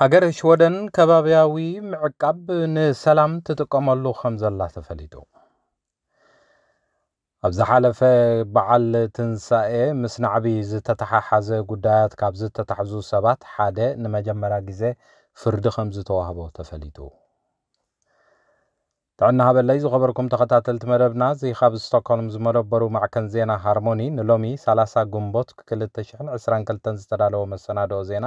ሃገረ ሽወደን ከባብያዊ ምዕቃብ ንሰላም ትጥቀመሉ ከም ዘላ ተፈሊጡ። ኣብ ዝሓለፈ በዓል ትንሳኤ ምስ ናዕቢ ዝተተሓሓዘ ጉዳያት ካብ ዝተታሕዙ ሰባት ሓደ ንመጀመርያ ግዜ ፍርዲ ከም ዝተዋህቦ ተፈሊጡ። ጥዕና ሃበለይ ዝኸበርኩም ተኸታተልቲ መደብና፣ እዚ ካብ ስቶክሆልም ዝመደበሩ ማዕከን ዜና ሃርሞኒ ንሎሚ ሰላሳ ግንቦት ክልተ ሽሕን ዕስራን ክልተን ዝተዳለወ መሰናድኦ ዜና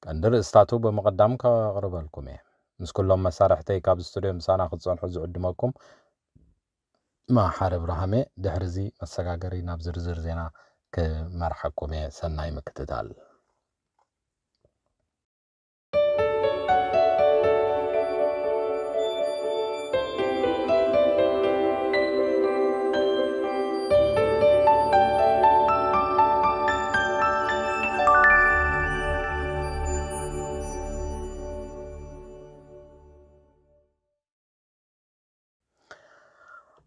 ቀንዲ ርእስታቱ ብምቕዳም ከቕርበልኩም እየ። ምስ ኩሎም መሳርሕተይ ካብ ስቱድዮ ምሳና ክትጸንሑ ዝዕድመኩም መሓሪ ብርሃሜ። ድሕሪ እዚ መሰጋገሪ ናብ ዝርዝር ዜና ክመርሓኩም እየ። ሰናይ ምክትታል።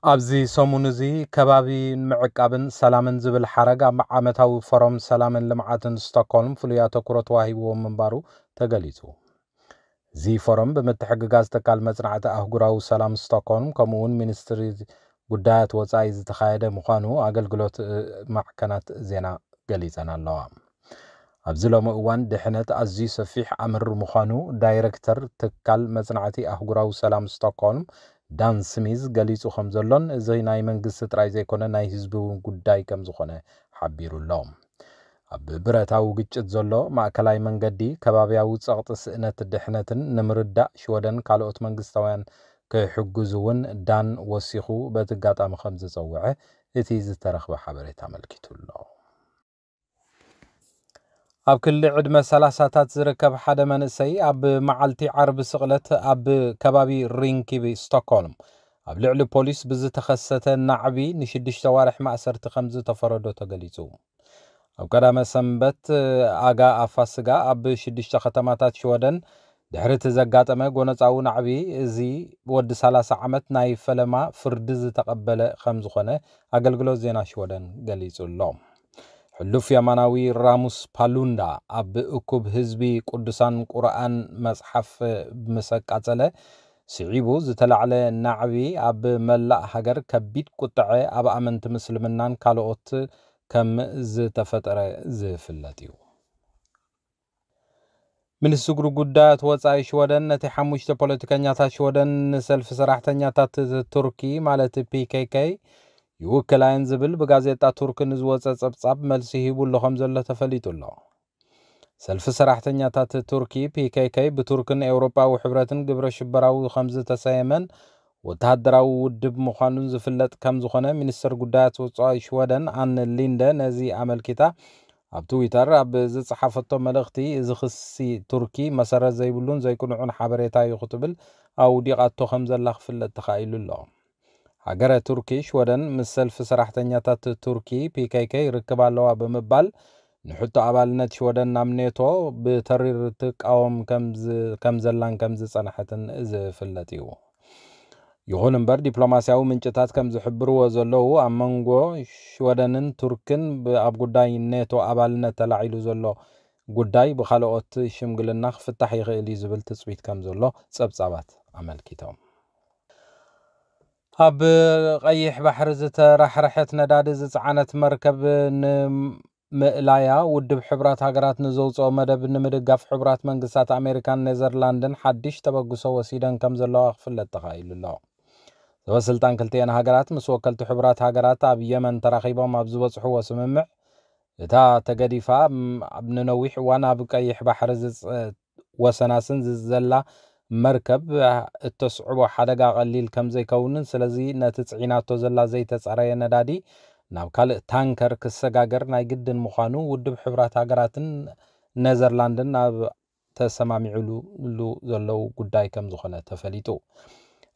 ኣብዚ ሰሙን እዚ ከባቢ ንምዕቃብን ሰላምን ዝብል ሓረግ ኣብ ዓመታዊ ፎረም ሰላምን ልምዓትን ስቶክሆልም ፍሉይ ኣተኩሮ ተዋሂብዎ ምንባሩ ተገሊጹ። እዚ ፎረም ብምትሕግጋዝ ትካል መጽናዕቲ ኣህጉራዊ ሰላም ስቶክሆልም ከምኡ እውን ሚኒስትሪ ጉዳያት ወጻኢ ዝተኻየደ ምዃኑ ኣገልግሎት ማዕከናት ዜና ገሊጸን ኣለዋ። ኣብዚ ሎሚ እዋን ድሕነት ኣዝዩ ሰፊሕ ኣምር ምዃኑ ዳይረክተር ትካል መጽናዕቲ ኣህጉራዊ ሰላም ስቶክሆልም ዳን ስሚዝ ገሊጹ ከም ዘሎን እዚ ናይ መንግስቲ ጥራይ ዘይኮነ ናይ ህዝቢ እውን ጉዳይ ከም ዝኾነ ሓቢሩ ኣሎ። ኣብ ብረታዊ ግጭት ዘሎ ማእከላይ መንገዲ ከባብያዊ ጸቕጢ ስእነት ድሕነትን ንምርዳእ ሽወደን ካልኦት መንግስታውያን ክሕግዙ እውን ዳን ወሲኹ በቲ ኣጋጣሚ ከም ዝጸውዐ እቲ ዝተረኽበ ሓበሬታ ኣመልኪቱ ኣሎ። ኣብ ክሊ ዕድመ ሰላሳታት ዝርከብ ሓደ መንእሰይ ኣብ መዓልቲ ዓርቢ ስቕለት ኣብ ከባቢ ሪንኪቢ ስቶክሆልም ኣብ ልዕሊ ፖሊስ ብዝተኸሰተ ናዕቢ ንሽዱሽተ ዋርሕ ማእሰርቲ ከም ዝተፈረዶ ተገሊጹ። ኣብ ቀዳመ ሰንበት ኣጋ ኣፋስጋ ኣብ ሽዱሽተ ከተማታት ሽወደን ድሕሪ እቲ ዘጋጠመ ጎነጻዊ ናዕቢ እዚ ወዲ ሰላሳ ዓመት ናይ ፈለማ ፍርዲ ዝተቐበለ ከም ዝኾነ ኣገልግሎት ዜና ሽወደን ገሊጹ ኣሎ። ሕሉፍ የማናዊ ራሙስ ፓሉንዳ ኣብ እኩብ ህዝቢ ቅዱሳን ቁርኣን መጽሓፍ ምስ ኣቃጸለ ስዒቡ ዝተላዕለ ናዕቢ ኣብ መላእ ሃገር ከቢድ ቁጥዐ ኣብ ኣመንቲ ምስልምናን ካልኦት ከም ዝተፈጠረ ዝፍለጥ እዩ። ሚኒስትሪ ጉዳያት ወጻኢ ሽወደን ነቲ ሓሙሽተ ፖለቲከኛታት ሽወደን ንሰልፊ ሰራሕተኛታት ቱርኪ ማለት ፒ ኬ ኬ ይውክላየን ዝብል ብጋዜጣ ቱርኪ ንዝወጸ ጸብጻብ መልሲ ሂቡ ኣሎ ከም ዘሎ ተፈሊጡ ኣሎ። ሰልፊ ሰራሕተኛታት ቱርኪ ፒ ኬ ኬ ብቱርክን ኤውሮጳዊ ሕብረትን ግብረ ሽበራዊ ከም ዝተሰየመን ወተሃደራዊ ውድብ ምዃኑን ዝፍለጥ ከም ዝኾነ ሚኒስትር ጉዳያት ወጻኢ ሽወደን ኣን ሊንደ ነዚ ኣመልኪታ ኣብ ትዊተር ኣብ ዝጸሓፈቶ መልእኽቲ፣ እዚ ክሲ ቱርኪ መሰረት ዘይብሉን ዘይቅኑዕን ሓበሬታ እዩ ክትብል ኣውዲቓቶ ከም ዘላ ክፍለጥ ተኻኢሉ ኣሎ። ሃገረ ቱርኪ ሽወደን ምስ ሰልፊ ሰራሕተኛታት ቱርኪ ፒ ኬ ኬ ይርክብ ኣለዋ ብምባል ንሕቶ ኣባልነት ሽወደን ናብ ኔቶ ብተሪር ትቃወም ከም ዝ-፣ ከም ዘላን ከም ዝጸንሐትን ዝፍለጥ እዩ። ይኹን እምበር ዲፕሎማስያዊ ምንጭታት ከም ዝሕብርዎ ዘለዉ ኣብ መንጎ ሽወደንን ቱርክን ብ-፣ ኣብ ጉዳይ ኔቶ ኣባልነት ተላዒሉ ዘሎ ጉዳይ ብኻልኦት ሽምግልና ክፍታሕ ይኽእል እዩ ዝብል ትጽቢት ከም ዘሎ ጸብጻባት ኣመልኪቶም። ኣብ ቀይሕ ባሕሪ ዝተራሕረሐት ነዳዲ ዝጸዓነት መርከብ ንምእላያ ውድብ ሕቡራት ሃገራት ንዘውጽኦ መደብ ንምድጋፍ ሕቡራት መንግስታት ኣሜሪካን ኔዘርላንድን ሓድሽ ተበግሶ ወሲደን ከም ዘለዋ ክፍለጥ ተኻኢሉ ኣሎ። ሰበስልጣን ክልቲኤን ሃገራት ምስ ወከልቲ ሕቡራት ሃገራት ኣብ የመን ተራኺቦም ኣብ ዝበጽሕዎ ስምምዕ፣ እታ ተገዲፋ ም-፣ ኣብ ንነዊሕ እዋን ኣብ ቀይሕ ባሕሪ ዝጸ-፣ ወሰናስን ዝዘላ መርከብ እተስዕቦ ሓደጋ ቀሊል ከም ዘይከውንን፣ ስለዚ ነቲ ጽዒናቶ ዘላ ዘይተጻረየ ነዳዲ ናብ ካልእ ታንከር ክሰጋገር ናይ ግድን ምዃኑ ውድብ ሕቡራት ሃገራትን ኔዘርላንድን ኣብ ተሰማሚዑሉ ዘለዉ ጉዳይ ከም ዝኾነ ተፈሊጡ።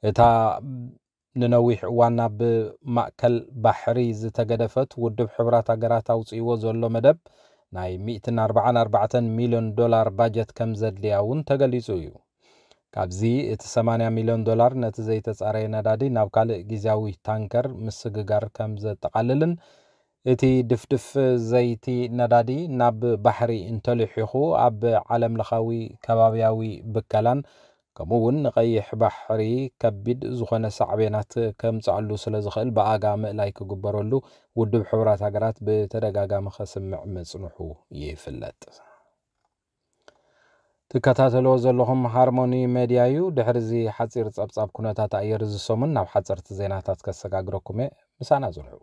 እታ ንነዊሕ እዋን ናብ ማእከል ባሕሪ ዝተገደፈት ውድብ ሕቡራት ሃገራት ኣውጽእዎ ዘሎ መደብ ናይ ሚእትን ኣርባዓን ኣርባዕተን ሚልዮን ዶላር ባጀት ከም ዘድልያ እውን ተገሊጹ እዩ። ካብዚ እቲ ሰማንያ ሚልዮን ዶላር ነቲ ዘይተጻረየ ነዳዲ ናብ ካልእ ግዝያዊ ታንከር ምስግጋር ከም ዘጠቓልልን እቲ ድፍድፍ ዘይቲ ነዳዲ ናብ ባሕሪ እንተልሒኹ፣ ኣብ ዓለም ለኻዊ ከባብያዊ ብከላን ከምኡ እውን ንቀይሕ ባሕሪ ከቢድ ዝኾነ ሳዕቤናት ከምጽኣሉ ስለ ዝኽእል፣ ብኣጋ ምእላይ ክግበረሉ ውድብ ሕቡራት ሃገራት ብተደጋጋሚ ከስምዕ ምጽንሑ ይፍለጥ። ትከታተልዎ ዘለኹም ሃርሞኒ ሜድያ እዩ። ድሕሪ እዚ ሓጺር ጸብጻብ ኩነታት ኣየር እዚ ሰሙን ናብ ሓጸርቲ ዜናታት ከሰጋግረኩም እየ። ምሳና ዝርሑ።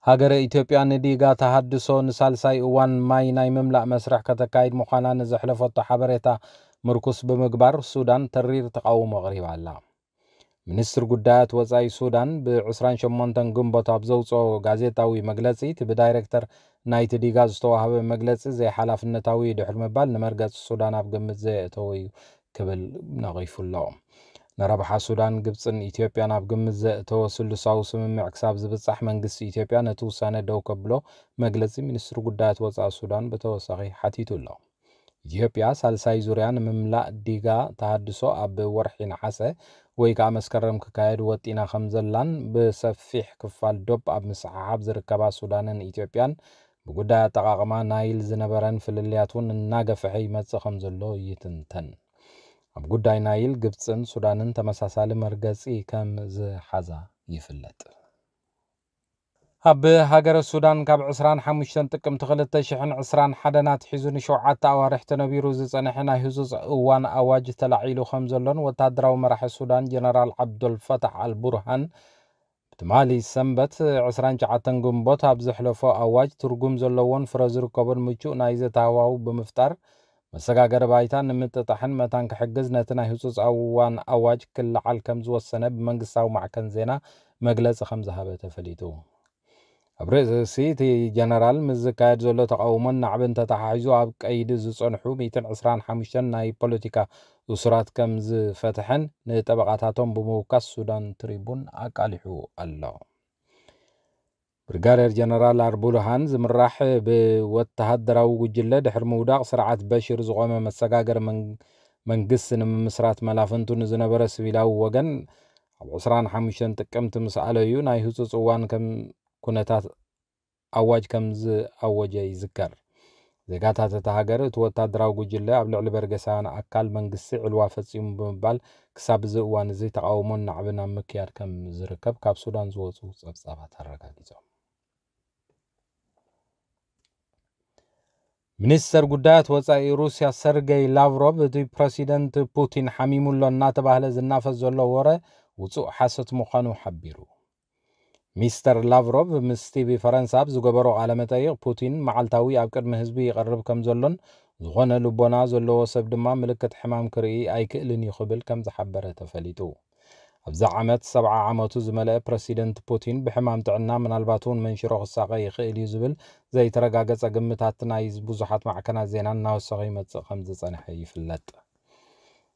ሃገረ ኢትዮጵያ ንዲጋ ተሃድሶ ንሳልሳይ እዋን ማይ ናይ ምምላእ መስርሕ ከተካይድ ምዃና ንዘሕለፈቶ ሓበሬታ ምርኩስ ብምግባር፣ ሱዳን ተሪር ተቓውሞ ኣቕሪባ ኣላ። ሚኒስትር ጉዳያት ወጻኢ ሱዳን ብ28 ግንቦት ኣብ ዘውጽኦ ጋዜጣዊ መግለጺ፣ እቲ ብዳይሬክተር ናይቲ ዲጋ ዝተዋህበ መግለጺ ዘይሓላፍነታዊ እዩ ድሕሪ ምባል፣ ንመርገጺ ሱዳን ኣብ ግምት ዘየእተወ እዩ ክብል ነቒፉ ኣሎ። ንረብሓ ሱዳን፣ ግብጽን ኢትዮጵያን ኣብ ግምት ዘእተወ ስሉሳዊ ስምምዕ ክሳብ ዝብጻሕ፣ መንግስቲ ኢትዮጵያ ነቲ ውሳነ ደው ከብሎ መግለጺ ሚኒስትሪ ጉዳያት ወጻኢ ሱዳን ብተወሳኺ ሓቲቱ ኣሎ። ኢትዮጵያ ሳልሳይ ዙርያ ንምምላእ ዲጋ ተሃድሶ ኣብ ወርሒ ነሓሰ ወይ ከዓ መስከረም ክካየድ ወጢና ከም ዘላን ብሰፊሕ ክፋል ዶብ ኣብ ምስሓሓብ ዝርከባ ሱዳንን ኢትዮጵያን ብጉዳይ ኣጠቓቕማ ናይል ዝነበረን ፍልልያት እውን እናገፍሐ ይመጽእ ከም ዘሎ ይትንተን። ኣብ ጉዳይ ናይል ግብፅን ሱዳንን ተመሳሳሊ መርገፂ ከም ዝሓዛ ይፍለጥ። ኣብ ሃገረ ሱዳን ካብ ዕስራን ሓሙሽተን ጥቅምቲ ክልተ ሽሕን ዕስራን ሓደን ኣትሒዙ ንሸውዓተ ኣዋርሕ ተነቢሩ ዝጸንሐ ናይ ህጹጽ እዋን ኣዋጅ ተላዒሉ ከም ዘሎን ወታደራዊ መራሒ ሱዳን ጀነራል ዓብዶል ፈታሕ ኣል ቡርሃን ብትማሊ ሰንበት ዕስራን ትሽዓተን ግንቦት ኣብ ዘሕለፎ ኣዋጅ ትርጉም ዘለዎን ፍረ ዝርከቦን ምቹእ ናይ ዘተ ሃዋህው ብምፍጣር መሰጋገሪ ባይታ ንምጥጣሕን መታን ክሕግዝ ነቲ ናይ ህጹጽ እዋን ኣዋጅ ክለዓል ከም ዝወሰነ ብመንግስታዊ ማዕከን ዜና መግለጺ ከም ዝሃበ ተፈሊጡ። ኣብ ርእሲ እቲ ጀነራል ምስ ዝካየድ ዘሎ ተቓውሞን ናዕብን ተተሓሒዙ ኣብ ቀይዲ ዝጸንሑ ሚእትን ዕስራን ሓሙሽተን ናይ ፖለቲካ እሱራት ከም ዝፈትሐን ንጠበቓታቶም ብምውካስ ሱዳን ትሪቡን ኣቃሊሑ ኣሎ። ብሪጋዴር ጀነራል ኣልቡርሃን ዝምራሕ ብወተሃደራዊ ጉጅለ ድሕሪ ምውዳቕ ስርዓት በሽር ዝቖመ መሰጋገሪ መን-፣ መንግስቲ ንምምስራት መላፍንቱ ንዝነበረ ሲቪላዊ ወገን ኣብ ዕስራን ሓሙሽተን ጥቅምቲ ምስ ኣለዩ ናይ ህጹጽ እዋን ከም ኩነታት ኣዋጅ ከም ዝኣወጀ ይዝከር። ዜጋታት እታ ሃገር እቲ ወታደራዊ ጉጅለ ኣብ ልዕሊ በርገሳውያን ኣካል መንግስቲ ዕልዋ ፈጺሙ ብምባል ክሳብ እዚ እዋን እዚ ተቓውሞን ናዕብን ኣብ ምክያድ ከም ዝርከብ ካብ ሱዳን ዝወጹ ጸብጻባት ኣረጋጊጾም። ሚኒስተር ጉዳያት ወጻኢ ሩስያ ሰርገይ ላቭሮቭ እቲ ፕረሲደንት ፑቲን ሓሚሙ ኣሎ እናተባህለ ዝናፈስ ዘሎ ወረ ውጹእ ሓሶት ምዃኑ ሓቢሩ። ሚስተር ላቭሮቭ ምስ ቲቪ ፈረንሳ ኣብ ዝገበሮ ቃለ መጠይቕ፣ ፑቲን መዓልታዊ ኣብ ቅድሚ ህዝቢ ይቐርብ ከም ዘሎን ዝኾነ ልቦና ዘለዎ ሰብ ድማ ምልክት ሕማም ክርኢ ኣይክእልን እዩ ክብል ከም ዝሓበረ ተፈሊጡ። ኣብዚ ዓመት ሰብዓ ዓመቱ ዝመልአ ፕረሲደንት ፑቲን ብሕማም ጥዕና ምናልባት እውን መንሽሮ ክሳቐ ይኽእል እዩ ዝብል ዘይተረጋገጸ ግምታት ናይ ብዙሓት ማዕከናት ዜና እናወሰኸ ይመጽእ ከም ዝጸንሐ ይፍለጥ።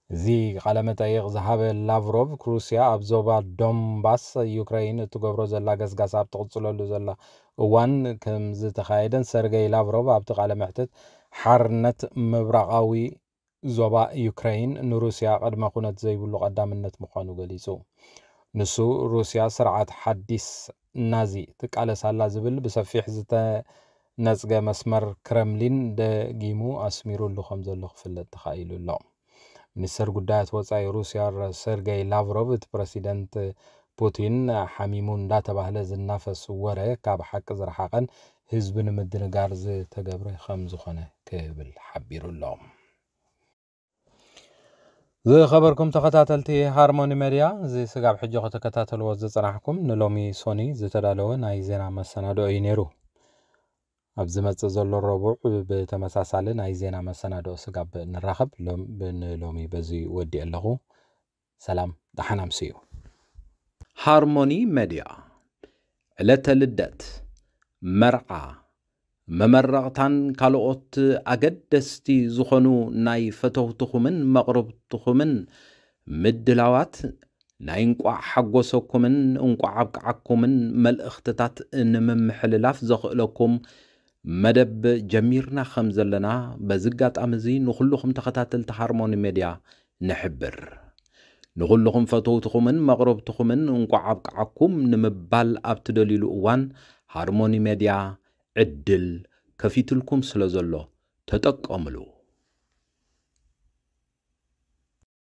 እዚ ቃለ መጠይቕ ዝሃበ ላቭሮቭ፣ ሩስያ ኣብ ዞባ ዶንባስ ዩክረይን እትገብሮ ዘላ ገስጋስ ኣብ ትቕጽለሉ ዘላ እዋን ከም ዝተኻየደን ሰርገይ ላቭሮቭ ኣብቲ ቃለ መሕትት ሓርነት ምብራቓዊ ዞባ ዩክረይን ንሩስያ ቅድመ ኩነት ዘይብሉ ቀዳምነት ምዃኑ ገሊጹ። ንሱ ሩስያ ስርዓት ሓዲስ ናዚ ትቃለስ ኣላ ዝብል ብሰፊሕ ዝተነጽገ መስመር ክረምሊን ደጊሙ ኣስሚሩሉ ከም ዘሎ ክፍለጥ ተኻኢሉ ኣሎ። ሚኒስተር ጉዳያት ወጻኢ ሩስያ ሰርገይ ላቭሮቭ እቲ ፕረሲደንት ፑቲን ሓሚሙ እንዳተባህለ ዝናፈስ ወረ ካብ ሓቂ ዝረሓቐን ህዝቢ ንምድንጋር ዝተገብረ ከም ዝኾነ ክብል ሓቢሩ ኣሎ። ዝኸበርኩም ተኸታተልቲ ሃርሞኒ ሜድያ፣ እዚ ስጋብ ሕጂ ከተከታተልዎ ዝጸናሕኩም ንሎሚ ሶኒ ዝተዳለወ ናይ ዜና መሰናድኦ እዩ ነይሩ። ኣብ ዝመጽእ ዘሎ ረቡዕ ብተመሳሳሊ ናይ ዜና መሰናድኦ ስጋብ ንራኸብ፣ ሎም-፣ ንሎሚ በዚ ወዲእ ኣለኹ። ሰላም፣ ደሓን ኣምስዩ። ሃርሞኒ ሜድያ፣ ዕለተ ልደት፣ መርዓ፣ መመረቕታን ካልኦት ኣገደስቲ ዝኾኑ ናይ ፈተውትኹምን መቕርብትኹምን ምድላዋት፣ ናይ እንቋዕ ሓጎሰኩምን እንቋዕ ኣብቅዓኩምን መልእኽትታት ንምምሕልላፍ ዘኽእለኩም መደብ ጀሚርና ከም ዘለና በዚ ኣጋጣሚ እዚ ንኹልኹም ተኸታተልቲ ሃርሞኒ ሜድያ ንሕብር። ንኹልኹም ፈተውትኹምን መቕረብትኹምን እንቋዕ ኣብቅዓኩም ንምባል ኣብ ትደልዩሉ እዋን ሃርሞኒ ሜድያ ዕድል ከፊትልኩም ስለ ዘሎ ተጠቀምሉ።